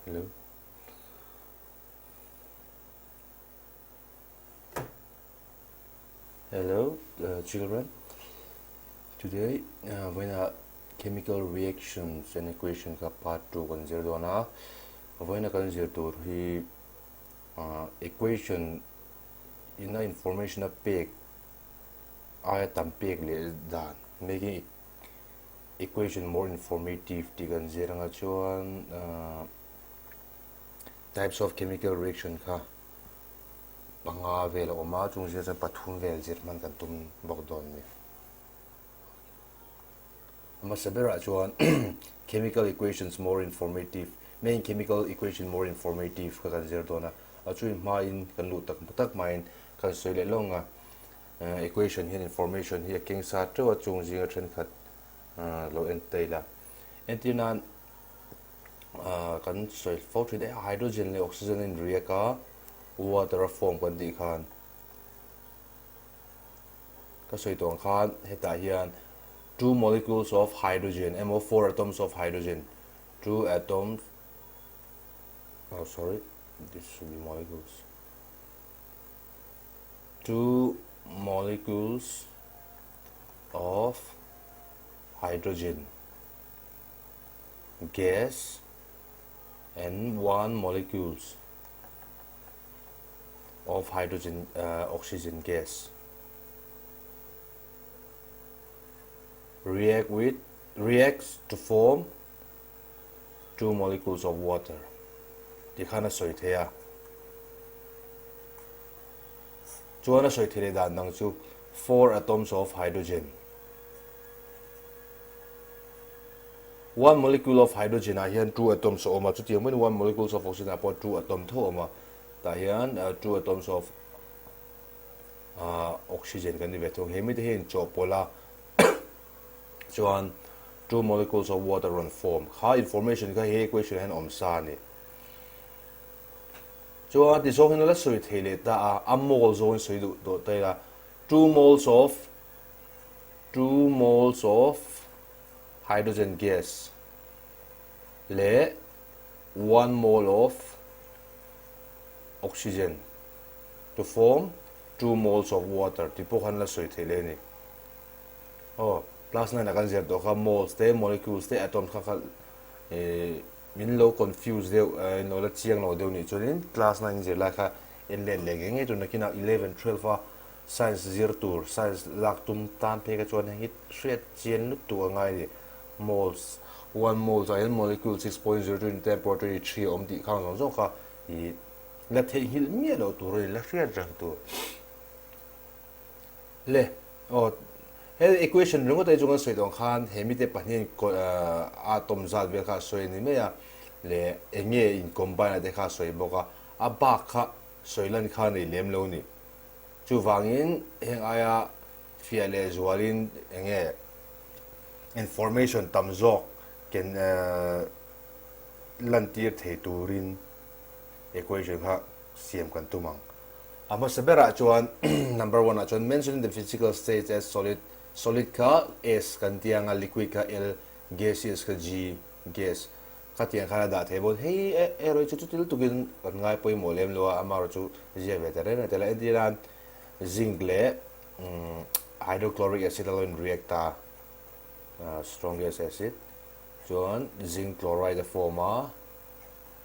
Hello. Hello, children. Today, when a chemical reactions and equation ka part 2 kan zir dawn a. Vawiina kan zir tur hi equation ina information a pek aia tam pek leh dan making equation more informative tih kan zir anga chuan types of chemical reaction kha panga vel a awm a chung zir chuan pathum vel zir hman kan tum bawk dawn a ni. A hmasa berah chuan chemical equations more informative main chemical equation more informative kha kan zir dawn a a chu in hmain kan luh tak tak hmain kan sawi leh lawng a equation hian information hi a keng sa teuh a chung zinga thenkhat lo en ta ila entir nan kan sawi fo thin e hydrogen leh oxygen a in react a water a form kan tih khan Ka sawi tawh ang khan hetah hian two molecules of hydrogen emaw four atoms of hydrogen, two atoms, oh sorry, this should be molecules, two molecules of hydrogen gas and one molecules of hydrogen oxygen gas react with reacts to form two molecules of water ti khan a sawi thei a chuan a sawi thei leh dan dang chu four atoms of hydrogen one molecule of hydrogen ah hian two atoms a awm a chutiang maiin one molecules of oxygen ah pawh two atom tho a awm a tah hian two atoms of oxygen kan ni ve thung he mite hi in chawhpawlh a chuan two molecules of water rawn form kha information kha he equation ah hian awm sa a ni chuan tizawng hian a la sawi thei leh ta a a mole zawngin sawi duh tawh ta ila two moles of two moles of hydrogen gas leh one mole of oxygen to form two moles of water tih pawh khan la sawi theih leh a ni. Aw, class nine ah kan zir tawh kha moles te, molecules te, atoms kha kha eh min lo confuse deuh eh in lo la chiang lo deuh nih chuanin class nine zir lai kha en let leh ngei ngei tur nakinah eleven twelve a science zir tur science lak tum tan phei kha chuan heng hi hriat chian lutuk a ngai a ni. Moles, one moles ah hian molecule 6.02 into 10 power 23 a awm tih khang zawng zawng kha ih la theihnghilh miah loh tur a ni, la hriat reng tur. Le, aw, he equation ringawt ai chu kan sawi tawh ang khan he mite pahnihin atom zat vel kha a sawi a ni mai a, le eng nge in combine a te kha a sawi bawk a, a bak kha sawi lan kha a nei lem lo a ni. Chuvangin heng aia fiah leh zualin eng nge information tam zawk ken lantir thei turin equation kha siam kan tum ang. A hmasa berah chuan number one ah chuan mention the physical states as solid, solid kha S kan tih anga liquid kha L, gaseous kha G, gas kha tiang khan a dah thei bawk. Hei erawh chu chuti lutukin kan ngai pawimawh lem lo a, amaherawh chu ziak ve ta reng reng tel a. Entir nan zinc leh hydrochloric acid a lo in react a, strongest acid chuan zinc chloride a form a,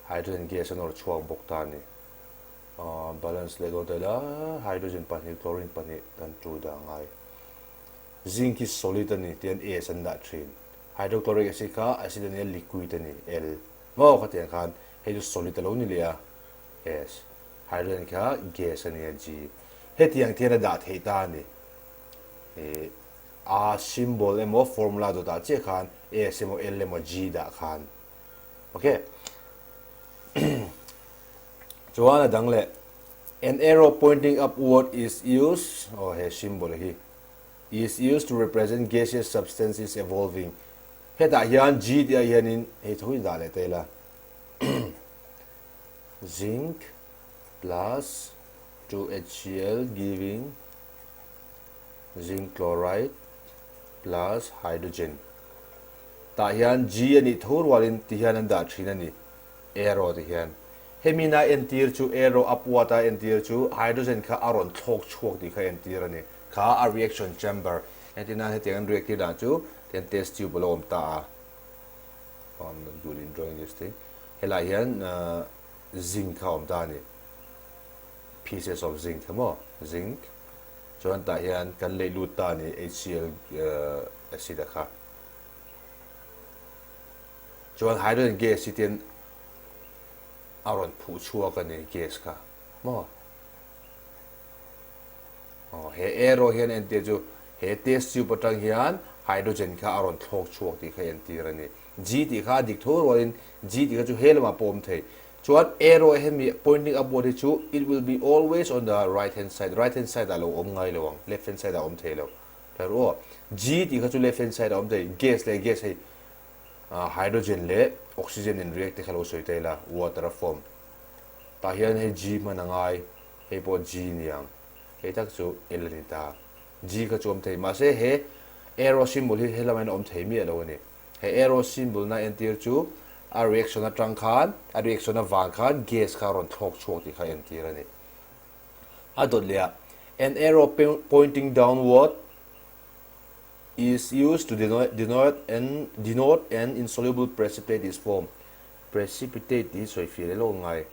hydrogen gas a nawr chhuak bawk ta a ni. Balance leh dawn ta ila hydrogen pahnih chlorine pahnih kan tu dah ngai. Zinc hi solid a ni tian S an dah thin. Hydrochloric acid kha acid a nia liquid a ni L. Maw khatiang khan hei chu solid a lo ni leh a S. Hydrogen kha gas a nia G. Hetiang thian a dah theih ta a ni. A symbol emaw formula dawtah chiah khan S emaw L emaw G dah khan. Okay. Chuan a dang leh An arrow pointing upward is used, oh he symbol hi, is used to represent gaseous substance is evolving. Hetah hian G tih ah hianin hei tho hi dah leh ta ila. Zinc plus 2HCl giving zinc chloride plus hydrogen. Tah hian G a nih tho rualin ti hian an dah thin a ni. Arrow ti hian. Hemi na entir chu arrow upward a entir chu hydrogen kha a rawn thlawk chhuak tih kha entir a ni. Kha a reaction chamber entir nan hetiang an react tir dan chu tihian test tube a lo awm ta a. Oh, I'm not good in drawing this thing. Helai hian zinc kha a awm ta a ni. Pieces of zinc kha maw? Zinc. Chuan tah hian kan leih lut ta a ni HCl acid a kha. Chuan hydrogen gas hi tin a rawn phuh chhuak a ni gas kha maw? Aw he arrow hian entir chu he test tube atang hian hydrogen kha a rawn thlawk chhuak tih kha entir a ni. G tih kha a dik tho rualin G tih kha chu he lamah pawh awm thei. Chuan arrow hemi pointing upward hi chu it will be always on the right hand side, right hand side ah lo awm ngai lo ang, left hand side ah awm thei lo. Hlauh aw. G tih kha chu left hand side ah awm thei, gas leh gas hei hydrogen leh oxygen in react te kha lo sawi ta ila water a form. Tah hian hei G hman a ngai, hei pawh G niang. Hei tak chu L a ni ta. G kha chu awm thei mahse he arrow symbol hi helamah hian a awm thei miah lo a ni. He arrow symbol na entir chu a reaction atang khan a reaction avang khan gas kha a rawn thlawk chhuak tih kha entir a ni. A dawt leh ah an arrow pointing downward is used to denote an denote an insoluble precipitate is formed. Precipitate tih hi sawi fir elo ngai.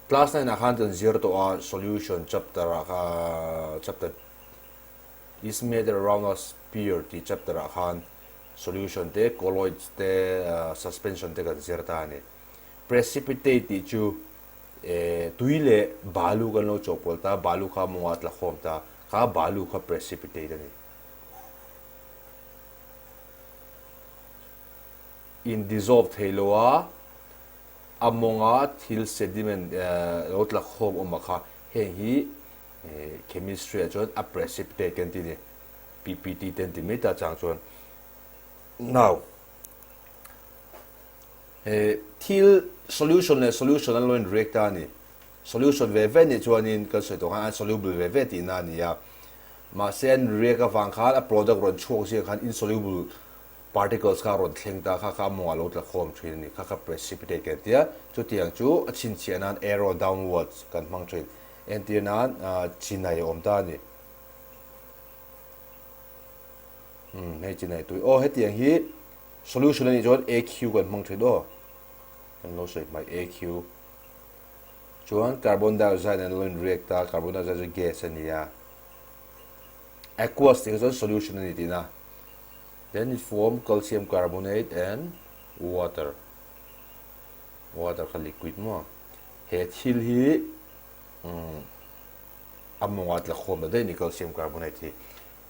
Class 9 ah khan kan zir tawh a solution chapter ah kha chapter is made around a sphere tih chapter ah khan solution te colloids te suspension te kan zir ta a ni. Precipitate tih chu tui leh balu kan lo chawhpawlh ta, balu kha mawngah a tla khawm ta, kha balu kha precipitate a ni. In dissolve thei lo a, a mawnga thil sediment lo tla khawm awm a kha, heng hi chemistry ah chuan a precipitate kan ti a ni. PPT te an ti mai ta chang chuan. Now, he thil solution leh solution an lo in react ta a ni. Solution ve ve nih chuanin kan sawi tawh khan an soluble ve ve tihna a ni a. Mahse an react avang khan a product rawn chhuak zia khan insoluble particles kha a rawn thleng ta kha kha a mawngah lo tla khawm thin a ni. Kha kha precipitate kan ti a. Chutiang chu a chhinchhiah nan arrow downwards kan hmang thin. Entir nan chinai a awm ta a ni. Umm hei chinai tui. Aw hetiang hi solution a nih chuan AQ kan hmang thin aw. Kan lo sawi hmai AQ. Chuan carbon dioxide an lo in react a, carbon dioxide chu gas a ni a. Aqueous tih kha chuan solution a ni tihna. Then it form calcium carbonate and water. Water kha liquid maw. He thil hi umm a mawngah tla khawm ta daih ni calcium carbonate hi.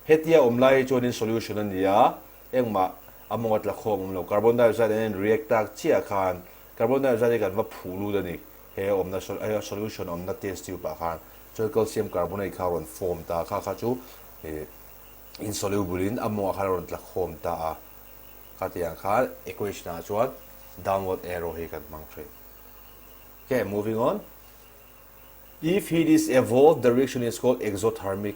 Hetia awm lai hi chuanin solution a ni a, engmah a mawnga tla khawm awm lo. Carbon dioxide an in react tak chiah khan carbon dioxide hi kan va phuh lut a ni. He awmna he solution awmna test tube ah khan chuan calcium carbonate kha a rawn form ta a, kha kha chu insoluble in a mawngah khan a rawn tla khawm ta a. Khatiang khan equation ah chuan downward arrow hi kan hmang thin. Okay, moving on. If heat is evolved, the reaction is called exothermic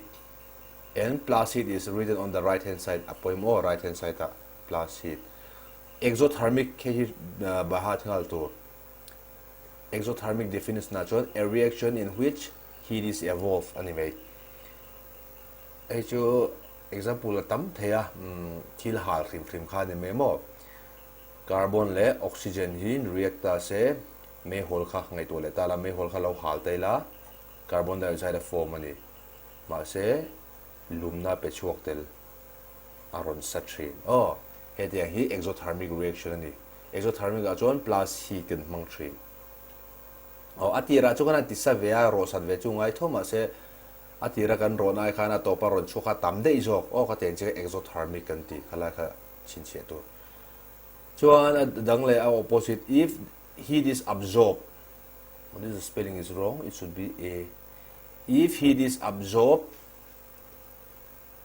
and plus heat is written on the right hand side a pawimawh right hand side ah plus heat. Exothermic hei hi bahat nghal tur. Exothermic definition ah chuan a reaction in which heat is evolved a ni mai. Hei chu example a tam thei a, thil hal hrim hrim kha a ni mai maw. Carbon leh oxygen hi react ta se meihawl kha ngaihtuah leh ta la, meihawl kha lo hal ta ila carbon dioxide a form a ni. Mahse lumna pe chhuak tel a rawn sa thin. Aw, hetiang hi exothermic reaction a ni. Exothermic ah chuan plus heat kan hmang thin. Aw, a tirah chu kan han ti sa ve a, rawh sat ve chu ngai tho mahse a tira kan rawh nai khan a tawpa rawn chhuak kha a tam daih zawk. Aw, khatiang chi kha exothermic kan tih kha lai kha chhinchhiah tur. Chuan a dang leh a opposite if heat is absorbed, this the spelling is wrong, it should be a, if heat is absorbed,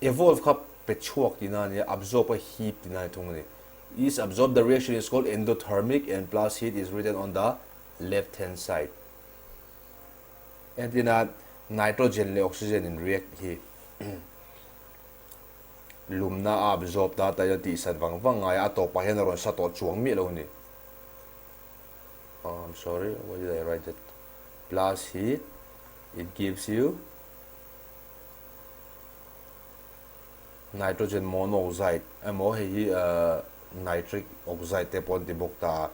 evolve kha pe chhuak tihna a nia, absorb kha heat tihna a ni thung a ni. Is absorbed, the reaction is called endothermic and plus heat is written on the left hand side. Entirna nitrogen leh oxygen in react hi Lumna a absorb ta ta hian tihsat vang vang ngai a, a tawpah hian a rawn sa tawh chuang miah lo a ni. Oh, I'm sorry, why did I write that? Plus heat, it gives you nitrogen monoxide emaw hei hi nitric oxide te pawh an ti bawk ta a.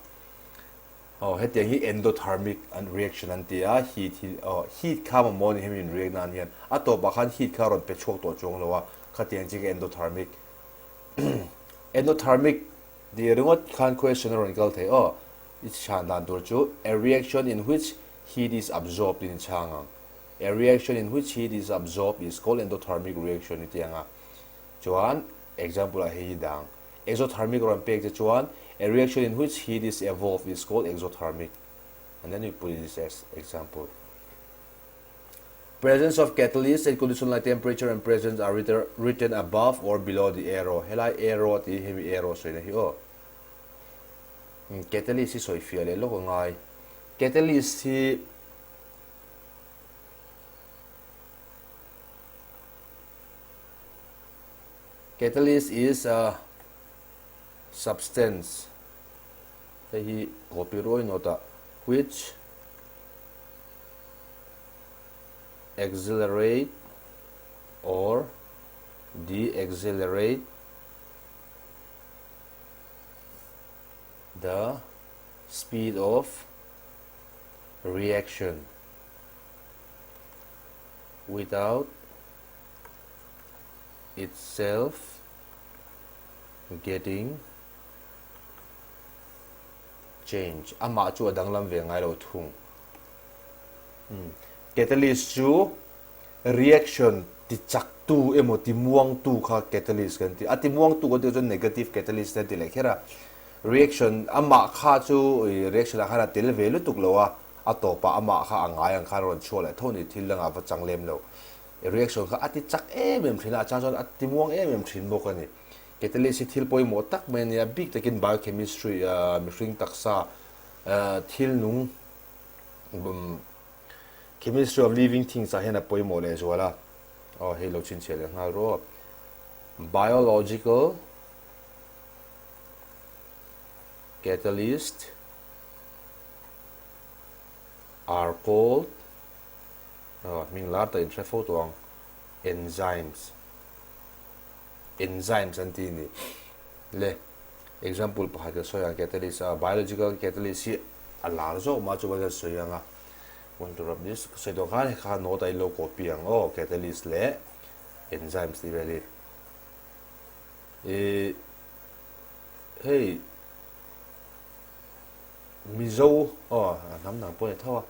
Aw hetiang hi endothermic an reaction an ti a, heat hi aw heat kha mamawh a ni hemi in react nan hian a tawpah khan heat kha a rawn pe chhuak tawh chuang lo a, khatiang chi kha endothermic endothermic tih ringawt khan question a rawn kal thei aw i chhan dan tur chu a reaction in which heat is absorbed in i chhang ang a reaction in which heat is absorbed is called endothermic reaction i ti ang a chuan example ah hei hi dang Exothermic rawn pek te chuan a reaction in which heat is evolved is called exothermic and then we put this as example. Presence of catalyst at condition like temperature and presence are written, written above or below the arrow. Helai arrow ti hemi arrow sawi na hi aw. Hmm, catalyst hi sawi fiah leh lawk a ngai. Catalyst hi Catalyst is a substance hei hi copy ruai note ah which accelerate or deaccelerate the speed of reaction without itself getting change amah chu a danglam ve ngai lo thung. Catalyst chu reaction ti chak tu emaw ti muang tu kha catalyst kan ti. A ti muang tu kan tih chuan negative catalyst te an ti leh kher a. Reaction amah kha chu reaction ah khan a tel ve lutuk lo a, a tawpah amah kha a ngai ang khan a rawn chhuah leh tho ni thil dangah va chang lem lo. Reaction kha a ti chak em em thin a, a chang chuan a ti muang em em thin bawk a ni. Catalyst hi thil pawimawh tak mai a ni a, bik takin biochemistry mihring taksa thil nung chemistry of living things ah hian a pawimawh lehzual a. Aw hei lo chhinchhiah leh nghal rawh. Biological catalyst are called Hming lar tak inhre fo tawh ang. Enzymes. Enzymes an ti ni. Le, example pakhat ka sawi ang catalyst a, biological catalyst hi a lar zawk mah chuan ka sawi ang a. Want to rub this? Ka sawi tawh khan hekha note a in lo copy ang aw, catalyst leh enzymes tih vel hi. I hei Mizo aw a hnam dang pawh a ni tho a.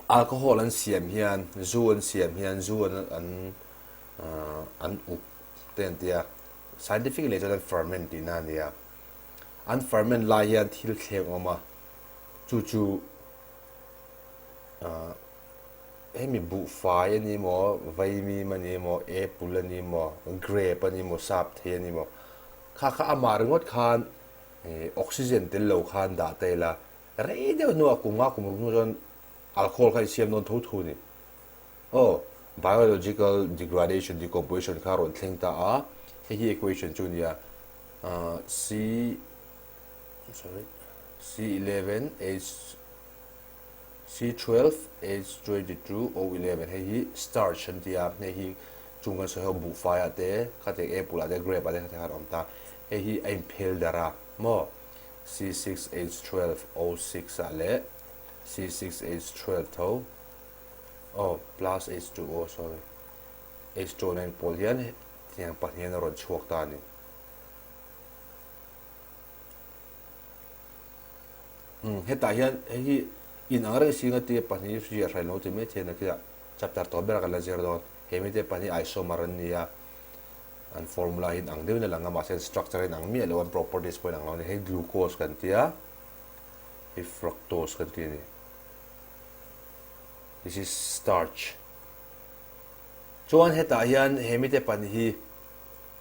Alcohol an siam hian, zu an siam hian, zu an an an up te an ti a, scientific leh chuan an ferment tihna a ni a. An ferment lai hian thil thleng awm a, chu chu hemi buhfai a ni maw, vaimim a ni maw, apple a ni maw, grape a ni maw, sap thei a ni maw, kha kha amah ringawt khan oxygen tel lo khan dah ta ila, Rei deuh hnuah kum nga kum ruk hnu chuan alcohol kha i siam dawn tho thu a ni. Aw, biological degradation, decomposition kha a rawn thleng ta a, hei hi equation chu a ni a, C, sorry, C11 H, C12 H22 O11 hei hi starch an ti a, hei hi chung kan sawi ho buhfai ah te, khatiang apple ah te, grape ah te khatiang khan a awm ta, hei hi a inphel darh a maw? C6H12O6 ah leh C6H12 tho oh plus H2O sorry H2O nen pawl hian tiang pahnihin a rawn chhuak ta a ni. Hmm hetah hian hei hi inang reng singa tia pahnih ziah hran lo ti mai thei a nakinah chapter tawp berah kan la zir dawn. He mite pahnih isomer an ni a. An formula hi inang deuhin a lang a, mahse an structure a inang miah lo, an properties pawh a inang lo a ni. Hei glucose kan ti a, hei fructose kan ti a ni. This is starch. Chuan hetah hian he mite pahnih hi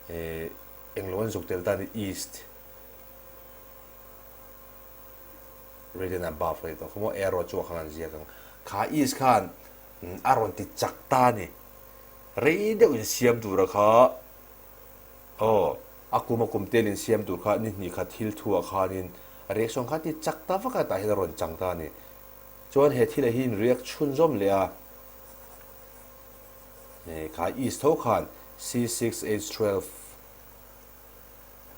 eh englo an zuk tel ta a ni, yeast. Written above ka ti tawh kha maw, arrow chu a khan an ziak ang. Kha yeast khan a rawn ti chak ta a ni. Rei deuh insiam tura kha aw, a kum a kum tel insiam tur kha ni hnih khat thil thuah khanin Reaction kha ti chak ta vak a tah hian a rawn chang ta a ni. Chuan he thil ah hi in react chhunzawm leh a, kha yeast tho khan C6H12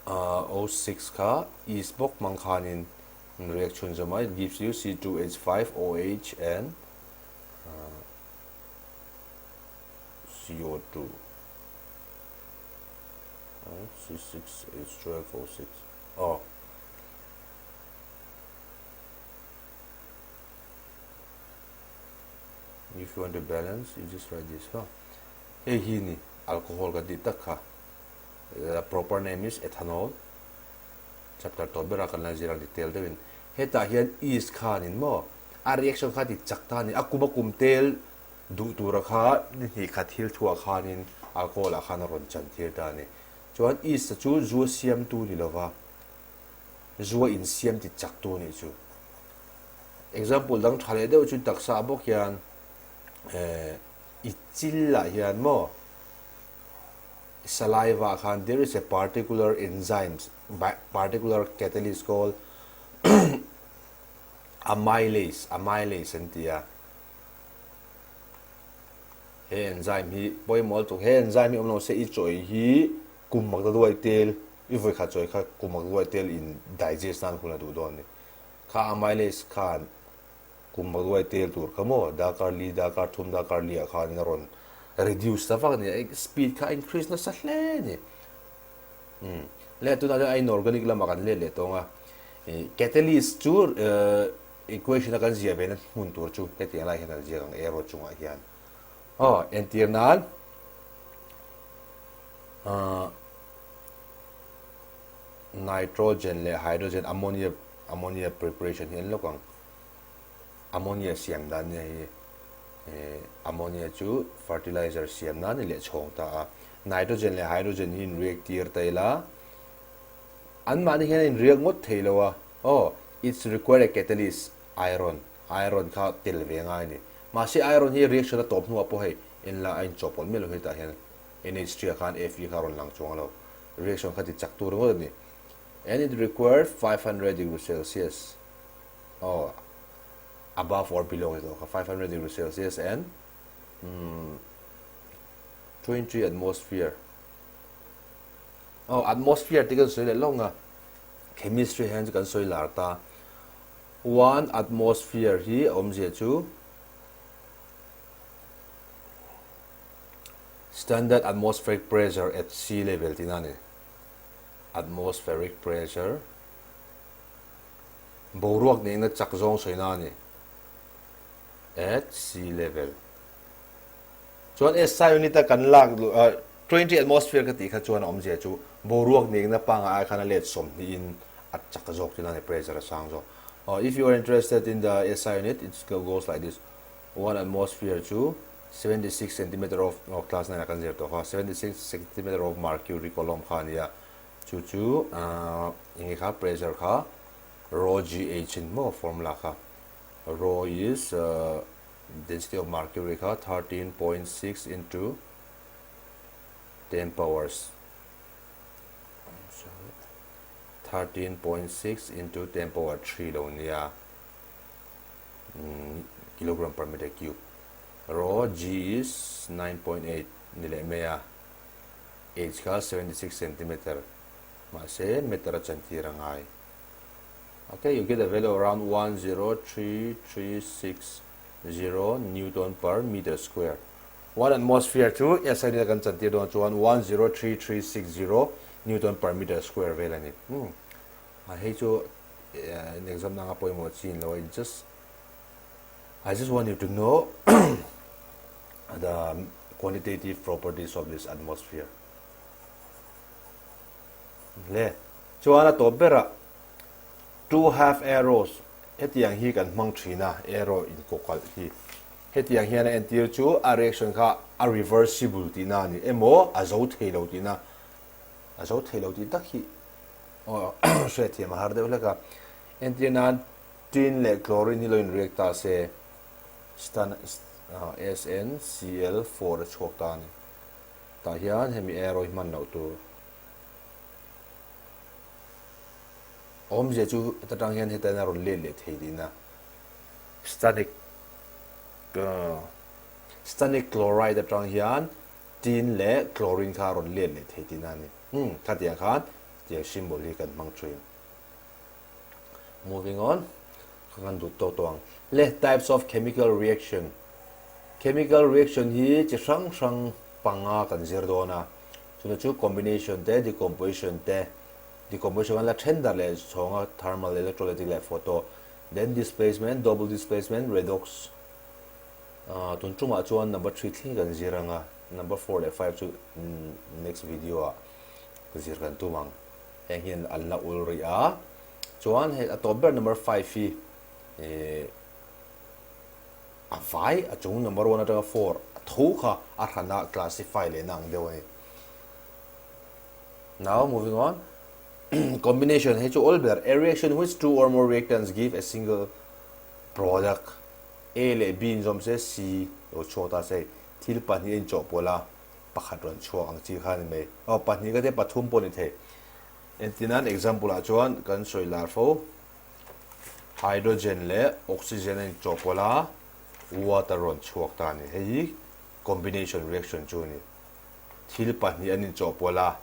O6 kha yeast bawk hmang khanin in react chhunzawm a, it gives you C2H5OH and CO2. C6H12O6 aw. If you want to balance, you just write this. Huh? Hei hi ni alcohol kan tih tak kha. The proper name is ethanol. Chapter tawp berah kan la zir ang detail deuhin. Hetah hian yeast khanin maw a reaction kha ti chak ta a ni. A kum a kum tel duh tura kha ni hnih khat thil thuah khanin alcohol ah khan a rawn chan tir ta a ni. Chuan yeast a chu zu a siamtu ni lova zu a insiam ti chak tu a nih chu. Example dang tha leh deuh chu taksa ah bawk hian eh i chil ah hian maw saliva ah khan there is a particular enzymes particular catalyst called amylase amylase an ti a. He enzyme hi pawimawh lutuk he enzyme hi awm lo se i chawi hi kum mak ta duai tel i vawikhat chawi kha kum mak duai tel in digest nan hun a duh dawn a ni. Kha amylase khan kum mak duai tel tur kha maw darkar li darkar thum darkar li ah khan a rawn reduce ta vak a ni a speed kha a increase nasa hle a ni. Umm leh tunah chuan a inorganic lamah kan let leh tawng a catalyst chu Equation a kan ziah ve na hmun tur chu hetiang lai hian kan ziak ang arrow chungah hian. Aw, entir nan uh, nitrogen leh hydrogen ammonia ammonia preparation hi an lawk ang. Ammonia siam dan nia hi eh, ammonia chu fertilizer siam nan ni leh chhawng ta a. Nitrogen leh hydrogen hi in react tir ta ila an mahni hian in react ngawt thei lo a. Aw, it's required a catalyst, iron, iron kha tel ve ngai a ni. Mahse iron hi reaction a tawp hnuah pawh hei en la a inchawhpawlh miah lo hetah hian NH3 ah khan Fe kha a rawn lang chuang lo. Reaction kha ti chak tur ringawt a ni. And it required 500 degree Celsius, aw, above or below ni tawh kha, 500 degree Celsius and 20 atmosphere. Aw, atmosphere tih kan sawi leh lawng a. Chemistry hian chu kan sawi lar ta. One atmosphere hi a awmzia chu standard atmospheric pressure at sea level tihna a ni. Atmospheric pressure boruak nihna chak zawng sawina a ni at sea level. Chuan SI unit a kan lak 20 atmosphere ka tih kha chuan a awmzia chu boruak nihna pangai ai khan a let sawmhnihin a chak zawk tihna a ni, pressure a sang zawk. If you are interested in the SI unit it goes like this, one atmosphere chu 76 centimeter of class 9 ah kan zir tawh kha, 76 centimeter of mercury column kha a nia, chu chu enge kha pressure kha rho gh in maw formula kha, rho is Density of mercury kha 13.6 into 10 powers 13.6 into 10 power 3 lo nia kilogram per meter cube. Rho G is 9.8 ni leh mai a, H kha 76 centimeter mahse meter a chantir a ngai. Ok, you get a value around 10336 Newton per meter square. One atmosphere chu SI unit a kan chantir dawn chuan 103360 Newton per meter square vel a ni. Hmm. A hei chu in exam na anga pawimawh chi in lo a, just I just want you to know the quantitative properties of this atmosphere. Hle. Chuan a tawp berah two half arrows hetiang hi kan hmang thin a, arrow inkawkalh hi. Hetiang hian a entir chu a reaction kha a reversible tihna a ni emaw a zo thei lo tihna, a zo thei lo tih tak hi aw hriatthiam a har deuh hlek a. Entir nan tin leh chlorine hi lo in react ta se stan SnCl4 a chhuak ta a ni. Tah hian hemi arrow hi hman loh tur. Awmzia chu heta tang hian heta in a rawn let leh thei tihna. Stannic Stannic chloride atang hian tin leh chlorine kha a rawn let leh thei tihna a ni. Umm khatiang khan tiang symbol hi kan hmang thin. Moving on, ka kan duh tawk tawh ang. Le types of chemical reaction. Chemical reaction hi chi hrang hrang panga kan zir dawn a. Chuna chu combination te, decomposition te, decomposition kan la then dar leh chhawng a, thermal, electrolytic leh photo, then displacement, double displacement, redox. Tun tumah chuan number 3 thleng kan zir anga, number 4 leh 5 chu next video ah zir kan tum ang. Heng hian an la ul rih a, chuan hei a tawp ber number 5 hi a vai a chung number 1 atanga 4 a tho kha a hrana classify lehna ang deuh a ni. Now moving on, combination hei chu awl ber, a reaction which two or more reactants give a single product. A leh B inzawm se C lo chhuak ta se thil pahnih a inchawhpawlh a, pakhat rawn chhuak ang chi kha a ni mai. Aw pahnih ka te pathum pawh ni thei. Engtinan example ah chuan kan sawi lar fo hydrogen leh oxygen a inchawhpawlh a water rawn chhuak ta a ni. Hei hi combination reaction chu a ni. Thil pahnih an inchawhpawlh a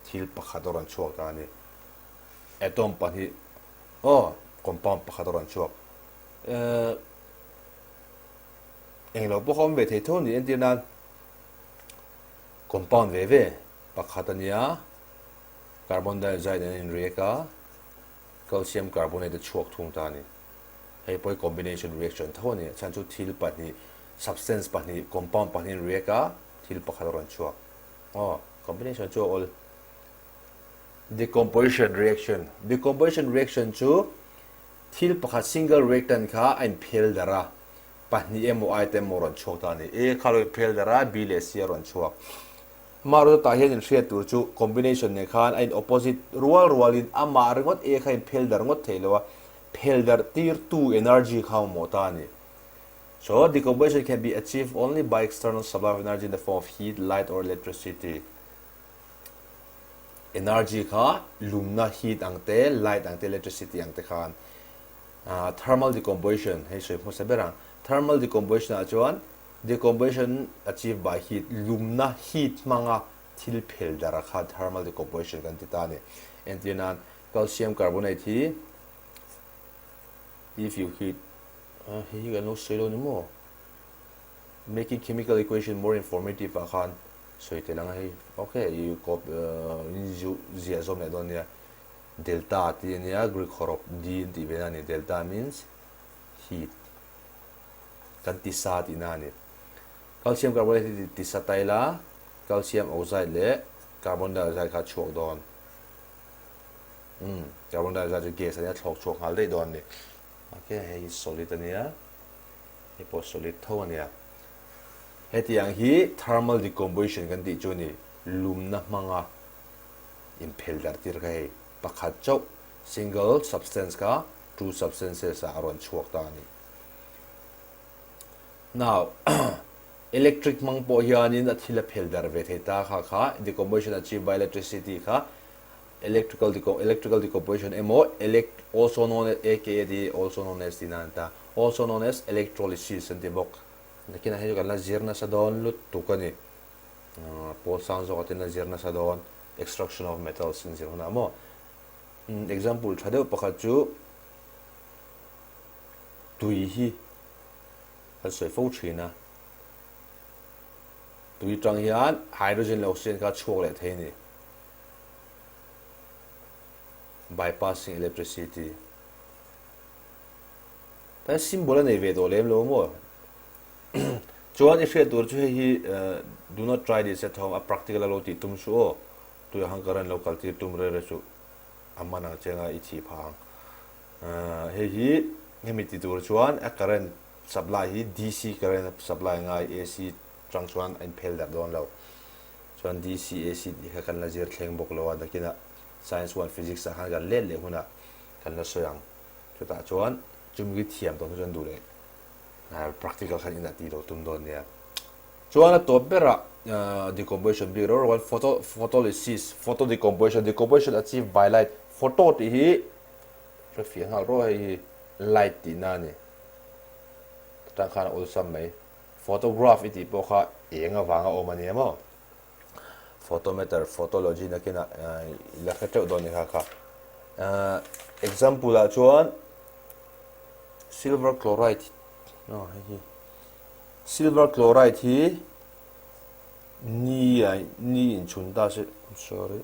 thil pakhat a rawn chhuak ta a ni. Atom pahnih aw compound pakhat a rawn chhuak. Eh englo pawh kha awm ve thei tho a ni entir nan. Compound ve ve pakhat a nia, carbon dioxide an inreact a, calcium carbonate a chhuak thung ta a ni. Hei pawh hi combination reaction tho a ni, a chhan chu thil pahnih, substance pahnih, compound pahnih an react a, thil pakhat a rawn chhuak. Aw, combination chu a awl. Decomposition reaction, Decomposition reaction chu thil pakhat single reactant kha a inphel darh a, Pahnih emaw item emaw rawn chhuak ta a ni. A kha lo inphel darh a, B leh C a rawn chhuak. Amaherawhchu tah hian inhriat tur chu combination nen khan a in opposite rual rualin amah ringawt A kha inphel darh ngawt thei lo a, phel darh tirtu energy kha mamawh ta a ni. So, decomposition can be achieved only by external supply of energy in the form of heat, light or electricity. Energy kha lumna, heat ang te, light ang te, electricity ang te khan Thermal decomposition, hei sawi hmasa ber ang. Thermal decomposition ah chuan decomposition achieved by heat, lumna, heat, hmanga thil phel darh a kha thermal decomposition kan ti ta a ni. Entir nan calcium carbonate hi if you heat, hei hi kan lo sawi lo ni maw? Making chemical equation more informative ah khan sawi tel ang a hei. Okay, you copy, ziah zawm leh dawn nia. Delta tih a nia, Greek hawrawp D an tih ve na a ni. Delta means heat. Kan tisa tihna a ni. Calcium carbonate hi tisa ta ila, calcium oxide leh carbon dioxide kha a chhuak dawn. Umm, carbon dioxide chu gas a nia, thlawk chhuak nghal daih dawn a ni. Okay, hei hi solid a nia, hei pawh solid tho a nia. Hetiang hi thermal decomposition kan tih chu a ni, lumna hmanga inphel darh tir kha hei pakhat chauh single substance kha two substances ah a rawn chhuak ta a ni. Now, electric hmang pawh hianin a thil a phel darh ve thei ta kha kha decomposition achieved by electricity kha electrical electrical decomposition emaw elect also known as aka tih also known as tihna a ni ta also known as electrolysis an ti bawk. Nakinah hian chu kan la zir nasa dawn lutuk a ni. Pawl sang zawk atin a zir nasa dawn extraction of metals in zir hunah maw example tha deuh pakhat chu tui hi kan sawi fo thin a tui tang hian hydrogen leh oxygen kha chhuak leh thei a ni bypassing electricity ta symbol a nei ve tawh lem lo maw Chuan i hriat tur chu hei hi do not try this at home a practical a lo tih tum suh aw, tui hang current lo kal tir tum rere suh a man ang che nga i thih phah ang. Hei hi hemi ti tur chuan a current supply hi DC current a supply ngai AC tang chuan a inphel darh dawn lo. Chuan DC AC tih kha kan la zir thleng bawk lo a nakinah science one physics ah khan kan let leh hunah kan la sawi ang. Chutah chuan chumi khi thiam tawh hnu chuan duh leh Practical khan inah tih lo tum dawn nia. Chuan a tawp berah decomposition bik reuh reuh photo photolysis photo decomposition decomposition achieved by light photo tih hi Hre fiah nghal rawh hei hi light tihna a ni. Tah khan a awlsam mai. Photograph i tih pawh kha eng avanga awm a nia maw? Photometer, photology nakinah i la hre teuh dawn ni kha kha. Example ah chuan silver chloride aw hei hi silver chloride hi ni a ni inchhun ta se sorry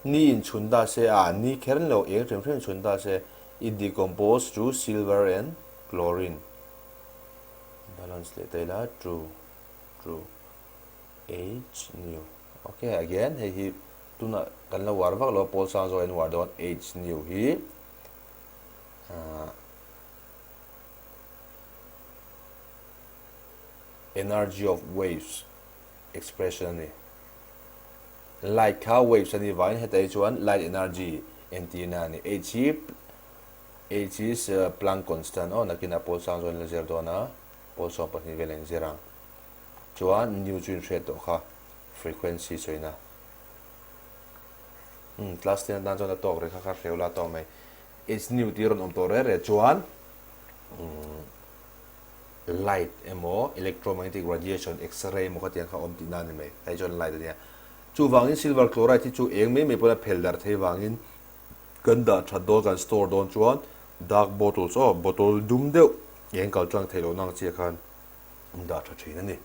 ni inchhun ta se a ni kher lo eng hrim hrim chhun ta se it decompose to silver and chlorine balance leh ta ila true true h nu ok again hei hi tuna kan la uar vak lo pawl sang zawk in uar dawn h nu hi ah energy of waves expression a ni. Light kha waves a nih vangin heta hi chuan light energy entirna a ni. H hi H is Planck constant aw nakinah pawl sang zawin la zir dawn a, pawl 12 vel in zir ang. Chuan nu chu in hriat tawh kha frequency sawina. Umm class ten atan chuan a tawk rih kha kha hreu la tawk mai. H nu tih rawn awm tawh reh reh chuan umm light emaw electromagnetic radiation x-ray emaw khatiang kha awm tihna a ni mai. Hei chuan light a nia. Chuvangin silver chloride hi chu eng mai mai pawn a phel darh thei vangin kan dah that dawn kan store dawn chuan dark bottles aw bottle dum deuh eng kal tlang theih lohna ang chiah khan an dah tha thin a ni.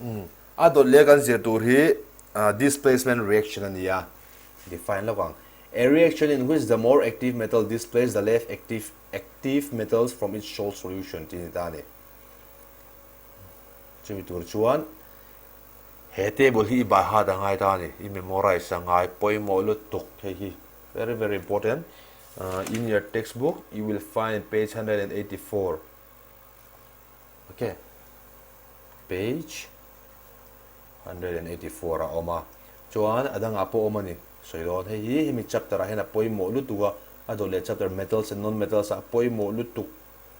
Umm a dawt leh kan zir tur hi displacement reaction a ni a, define lawk ang. A reaction in which the more active metal displaces the less active active metals from its salt solution tih a ni ta a ni. Chumi tur chuan he table hi i by heart a ngai ta a ni, i memorize a ngai pawimawh lutuk hei hi very very important in your textbook you will find page 184 okay page 184 a awm a chuan a dangah pawh awm a ni sawi dawn hei hi hemi chapter ah hian a pawimawh lutuk a a dawt leh chapter metals and non metals ah a pawimawh lutuk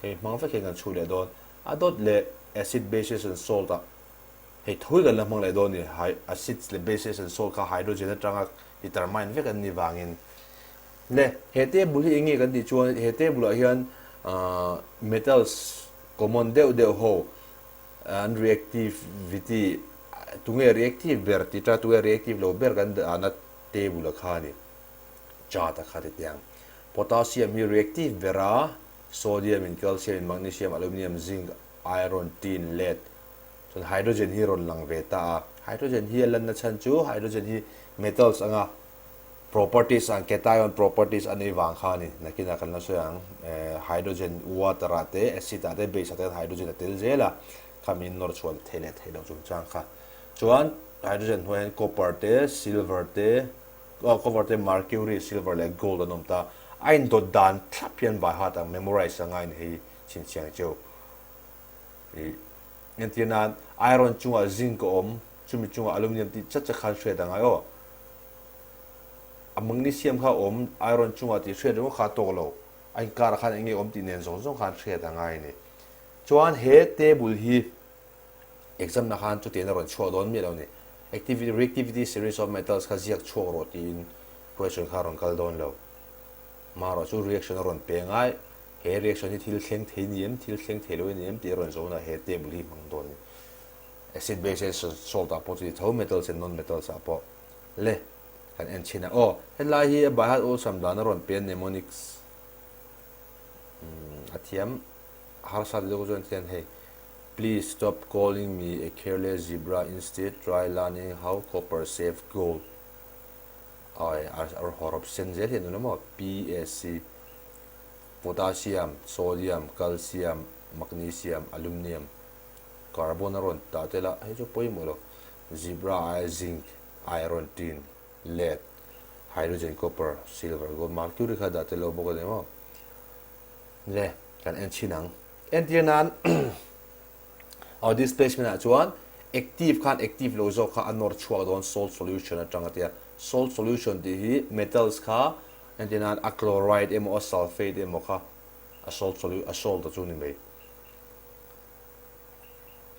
hei hmang vek hian kan chhuh leh dawn a dawt leh acid bases and salt ah hei thawi kan la hmang leh dawn a ni acids leh bases and salt kha hydrogen atanga determine vek an nih vangin le he table hi eng nge kan tih chuan he table ah hian ah metals common deuh deuh ho An reactivity, tunge reactive ber tih ṭa tunge reactive lo ber kan dahna table a kha a ni. Chart a kha ti teh ang. Potassium hi reactive ber a, sodium in calcium in magnesium, aluminium, zinc, iron, tin, lead. Chuan hydrogen hi rawn lang ve ta a. Hydrogen hi a lanna chhan chu hydrogen hi metals anga Properties ang cation properties a nei vang kha a ni. Nakinah kan la sawi ang. Hydrogen water ah te, acid ah te, base ah te khan hydrogen a tel zel a, khami in nawr chhuah theih leh theih loh chungchang kha. Chuan hydrogen hnuaiah hian copper te, silver te, oh copper te, mercury, silver leh gold an awm ta. A indawt dan thlap hian by heart ang memorize a ngai ni hei chhinchhiang cheu. Ih entir nan iron chungah zinc a awm, chumi chungah aluminium tih chat chat khan hriat a ngai aw. A magnesium kha awm iron chungah tih hriat ringawt kha a tawk lo, a inkarah khan eng nge awm tih nen zawng zawng khan hriat a ngai a ni. Chuan he table hi exam na khan chutiang a rawn chhuak dawn miah lo a ni. Activity, reactivity series of metals kha ziak chhuak rawh tiin question kha a rawn kal dawn lo. Marawh chu reaction a rawn pe ngai, he reaction hi thil thleng thei ni em, thil thleng thei lo a ni em tih a rawn zawhna he table hi hmang dawn a ni. Acid, base, salt ah pawh chuti tho, metals and non-metals ah pawh. Le, kan en chhin a. Aw, helai hi a baihat awlsam dan a rawn pe a mnemonics. Umm, a thiam harsa ti deuh chuan hian hei, Please stop calling me a careless zebra instead try learning how copper save gold. Ai, a hawrawp sen zel hi an awm emaw? PSC, potassium, sodium, calcium, magnesium, alumnium, carbon a rawn tah tel a, hei chu pawimawh lo. Zebra aia zinc, iron, tin, lead, hydrogen, copper, silver, gold, mercury kha dah tel lo bawk a ni maw? Le, kan en chhin ang. Entir nan aw displacement ah chuan active khan active lo zawk kha a nawr chhuak dawn salt solution atang a tia. Salt solution tih hi metals kha entir nan a chloride emaw a sulfate emaw kha a salt solu a salt a chu ni mai.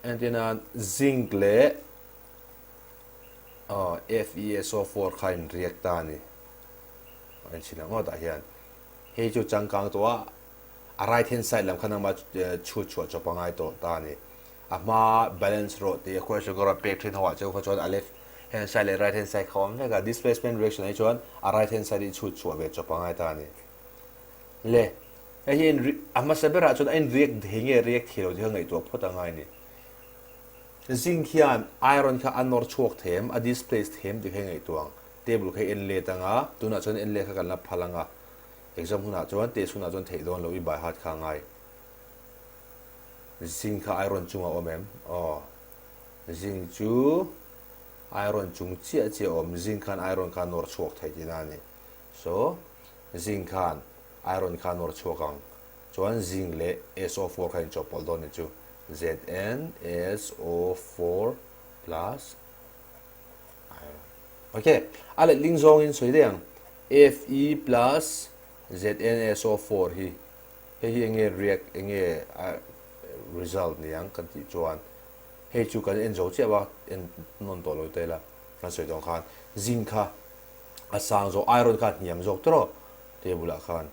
Entirnan zinc leh FeSO4 kha in react ta a ni. En chhin ang aw tah hian hei chu changkang tawh a, a right hand side lam kha nangmah chhut chhuah chawp a ngai tawh ta a ni. A hma balance rawh tih a question ka rawn pek thin ho ah cheu kha chuan a left hand side leh right hand side kha awm vek a, displacement reaction ah hi chuan a right hand side hi chhut chhuah ve chawp a ngai ta a ni. Le, hei hi a hmasa berah chuan a in react thei nge react thei lo tih kha ngaihtuah phawt a ngai a ni. Zinc hian iron kha a nawr chhuak thei em, a displace thei em tih kha i ngaihtuah ang. Table kha i en let ang a, tunah chuan en let kha kan la phal ang a, exam hunah chuan test hunah chuan theih dawn lo i by heart kha a ngai. Zinc kha iron chungah a awm em? Aw, zinc chu iron chung chiah chiah a awm, zinc khan iron kha a nawr chhuak thei tihna a ni. So, zinc khan iron kha a nawr chhuak ang. Chuan zinc leh SO4 kha inchawhpawlh dawn ni chu ZnSO4 plus iron. Ok, a letling zawngin sawi daih ang. Fe plus ZnSO4 hi hei hi enge react enge result ni ang kan tih chuan hei chu kan en zo chiah a en nawn tawh lo ta ila kan sawi dawn khan zinc kha a sang zawk iron kha a hniam zawk tawh table ah khan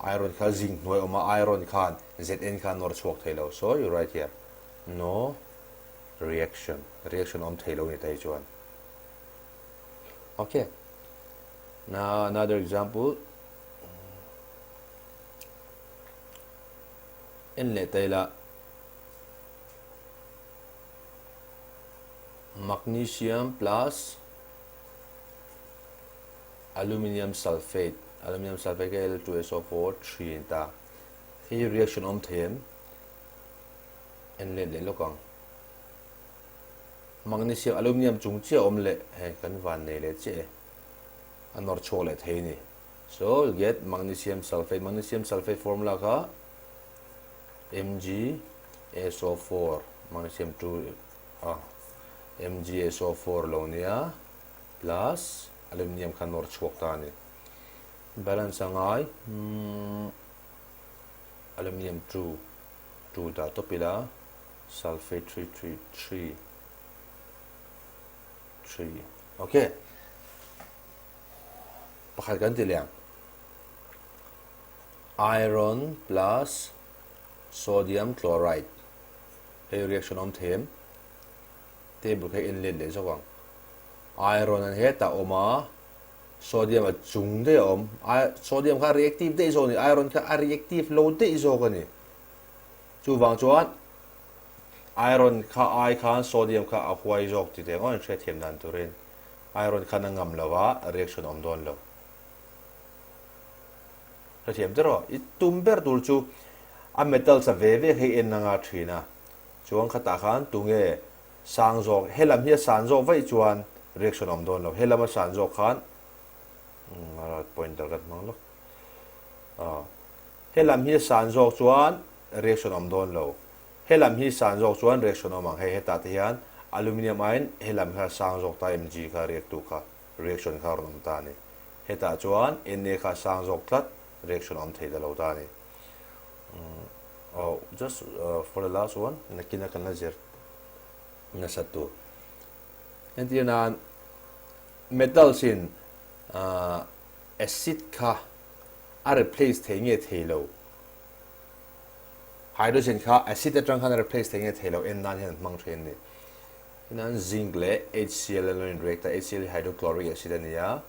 Iron kha zinc hnuai awm a, iron khan Zn kha a nawr chhuak thei lo. So you write here no reaction, reaction awm thei lo ni ta hi chuan. Okay. Now another example. En leh ta ila. Magnesium plus Aluminium sulphate, Aluminium sulphate kha Al2SO4 thin ta. Hei hi reaction awm thei em? En let leh lawk ang. Magnesium, aluminium chung chiah awm leh hei kan van nei leh chiah e. A nawr chhuak leh thei a ni. So, we'll get magnesium sulphate. Magnesium sulphate formula kha MgSO4, magnesium 2, ah, MgSO4 lo nia. Plus aluminium kha nawr chhuak ta a ni. Balance a ngai aluminium 2 2 dah tawp ila sulphate 3 3 3 3 okay pakhat kan ti leh ang iron plus sodium chloride hei reaction awm thei em Table kha en let leh zawk ang. Iron an hetah awm a, sodium a chung daih a awm. Sodium kha a reactive daih zawk a ni, iron kha a reactive lo daih zawk a ni. Chuvang chuan iron kha ai khan sodium kha a huai zawk ti teh ngawt an hriatthiam dan turin iron khan a ngam lo a, reaction a awm dawn lo. Hrethiam te rawh, i tum ber tur chu a metals a ve ve kha i en anga thin a, Chuan khatah khan tunge sang zawk, he lam hi a san zawk vaih chuan reaction a awm dawn lo, he lam a san zawk khan pointer kan hmang lawk, he lam hi a san zawk chuan reaction a awm dawn lo, he lam hi san zawk chuan reaction a awm ang, hei hetah te hian aluminium aiin he lam kha a sang zawk ta Mg kha react tu kha reaction kha a rawn awm ta a ni, hetah chuan Na kha a sang zawk tlat reaction a awm thei ta lo ta a ni. Oh just for the last one nakina kan la zir nasa tur entir nan metals in acid kha a replace thei nge thei lo hydrogen kha acid atang khan a replace thei nge thei lo en nan hian an hmang thin ni nan zinc leh HCl an lo in react a HCl hi hydrochloric acid a ni a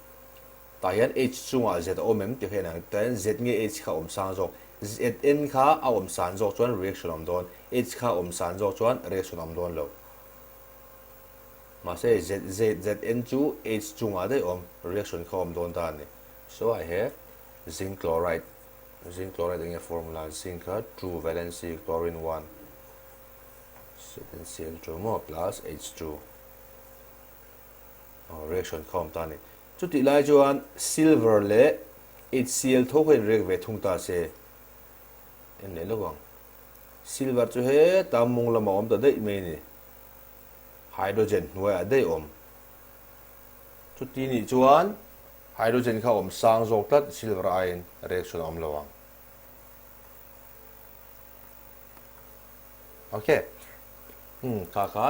Tah hian H chungah Z a awm em tih kha en ang. Tah hian Z nge H kha a awm sang zawk? Zn kha a awm san zawk chuan reaction a awm dawn. H kha a awm san zawk chuan reaction a awm dawn lo. Mahse Z, Z, Zn chu H chungah daih awm, reaction kha a awm dawn ta a ni. So I have zinc chloride. Zinc chloride enge formula? Zinc kha 2 valency chlorine 1 ZnCl2 maw plus H2. Reaction kha a awm ta a ni. Chutih lai chuan silver leh HCl tho kha inrek ve thung ta se, en leh lawk ang. Silver chu heta mawng lamah awm ta daih mai a ni. Hydrogen hnuaiah daih awm. Chuti nih chuan hydrogen kha awm sang zawk tlat silver aiin reaction a awm lo ang. Okay. Kha kha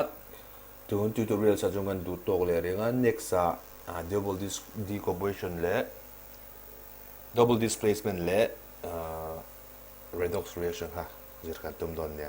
Tun tutorials ah chuan kan duh tawk leh reng a, next ah double decomposition leh. Double displacement leh redox reaction kha zir kan tum dawn nia.